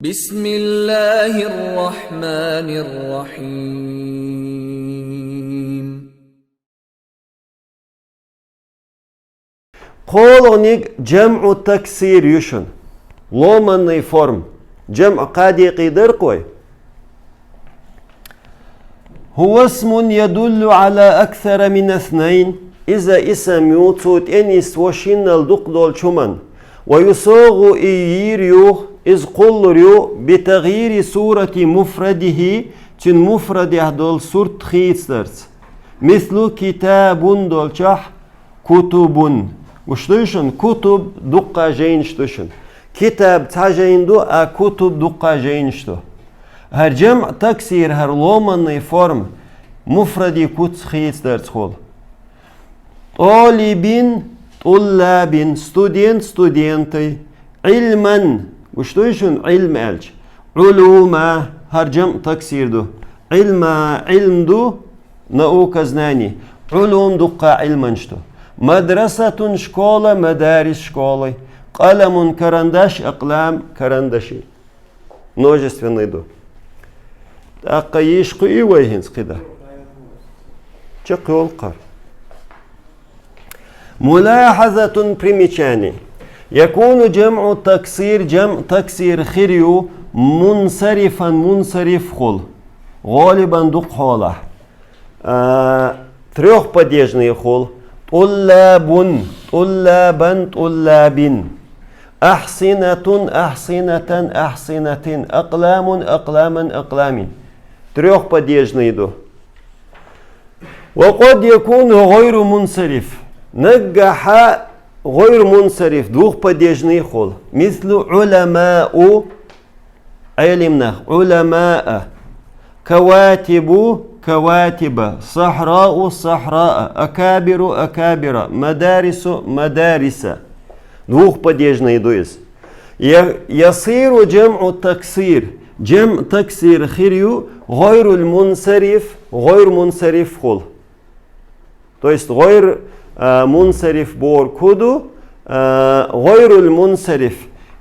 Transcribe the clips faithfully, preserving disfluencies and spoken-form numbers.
بسم الله الرحمن الرحيم. КхоалагӀниг жамӀу таксир ю шун. Ломанный форм. ЖамӀ кхы декъий дар-кх вай. هو اسم يدل على أكثر من اثنين. Иза исм ю, цо тӀенисво шиннал дукха долча хӀуман. ويصاغ, и йийр ю, из кхуллур ю, بتغيير صورة مفرده, цун муфрадехь дола сурт хийцадарца. مثل كتاب долчохь, кутубун. Гуш дуй шун, кутуб дуккха жайнаш ду шун. Китаб цхьа жайна ду, а кутуб дуккха жайнаш ду. ХӀара жамӀ таксир, хӀара ломанный форм, муфради куц хийцадарца хул. طالب, طلاب, студент, студенты, علما, гуш дуй шун, Ӏилм аьлча. علوما, хӀара жамӀ таксир ду. علما, Ӏилм ду, наука, знание. علوم дуккха Ӏилманаш ду. مدرسة, школа, مدارس, школы. قلم, карандаш, أقلام, карандаши. Множественный ду. ТӀаккха йиш кхуьий вай хӀинца кхидӀа? Чекхйолу кхара. ملاحظة, примечание. يكون جمع التكسير, жамӀ таксир хир ю, منصرفا, мунсариф хул. غالبا, дукха хьолахь. А, трёхпадежный хул. طلاب, طلابا, طلاب. أحصنة, أحصنة, أحصنة. أقلام, أقلاما, أقلام. Трёхпадежный ду. وقد يكون غير منصرف. Наггахьа гӀайр мунсариф, двухпадежный хул. مثل علماء, Ӏелим нах, علماء. كواكب, كواكب. صحراء, صحراء. أكابر, أكابر. مدارس, مدارس. Двухпадежный ду иза. يصير جمع التكسير. ЖамӀ таксир хир ю, غير المنصرف, гӀайр мунсариф хул. То есть гӀайр, а, мунсариф бохург хӀун ду, а, غير المنصرف.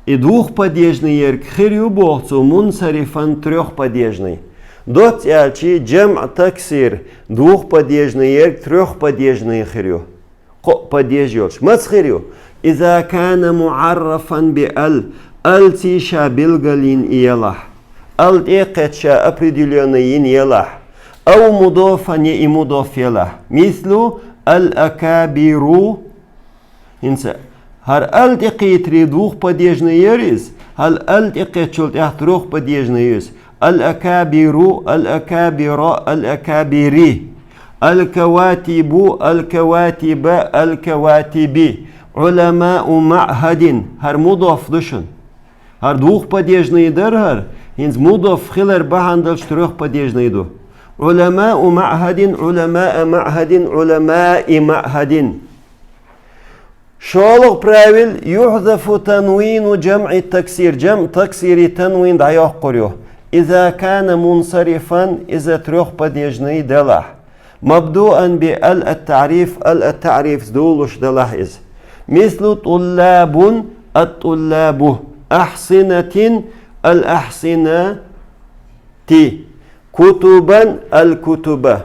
И двухпадежный ерг хир ю боху цо, منصرفا, трёхпадежный. Доцца аьлча, жамӀ таксир двухпадежный ерг трёхпадежный хир ю. Кхо падеж йолуш. Маца хир ю? إذا كان معرفا بال, алций ша билгал йина ялахь. Ал тӀе а кхетта ша определённый йина ялахь. أو مضافا, я и мудаф ялахь. مثل الأكابر. ХӀинца хӀара ал тӀекхетаре двухпадежный яра иза, хӀара ал тӀекхетчул тӀаьхьа трёхпадежный ю иза. الأكابر, الأكابر, الأكابر. الكواتب, الكواتب, الكواتب. علماء معهد. ХӀара мудаф ду шуна. ХӀара двухпадежный дара хӀара, хӀинца мудаф хилар бахьана долуш трёхпадежный ду. علماء معهد, علماء معهد, علماء معهد. ШолгӀа правил: يحذف تنوين جمع التكسير. ЖамӀ таксире танвин дӀайоккхур ю. إذا كان منصرفا, иза трёхпадежный делахь. مبدوءا بال التعريف, ал ат-таъриф долуш делахь иза. مثل طلاب, الطلاب. أحصنة, الأحصنة. كتبا, الكتب.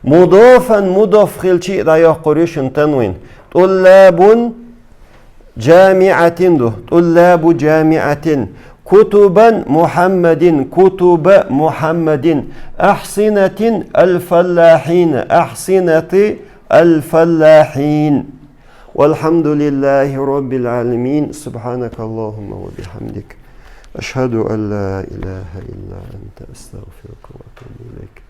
مضافا, мудаф хилча а дӀайоккхур ю шуна танвин. طلاب جامعة ду, طلاب جامعة. كتبا محمد, كتب محمد. أحصنة الفلاحين, أحصنة الفلاحين. والحمد لله رب العالمين. سبحانك اللهم وبحمدك. أشهد أن لا إله إلا أنت، أستغفرك وأتوب إليك.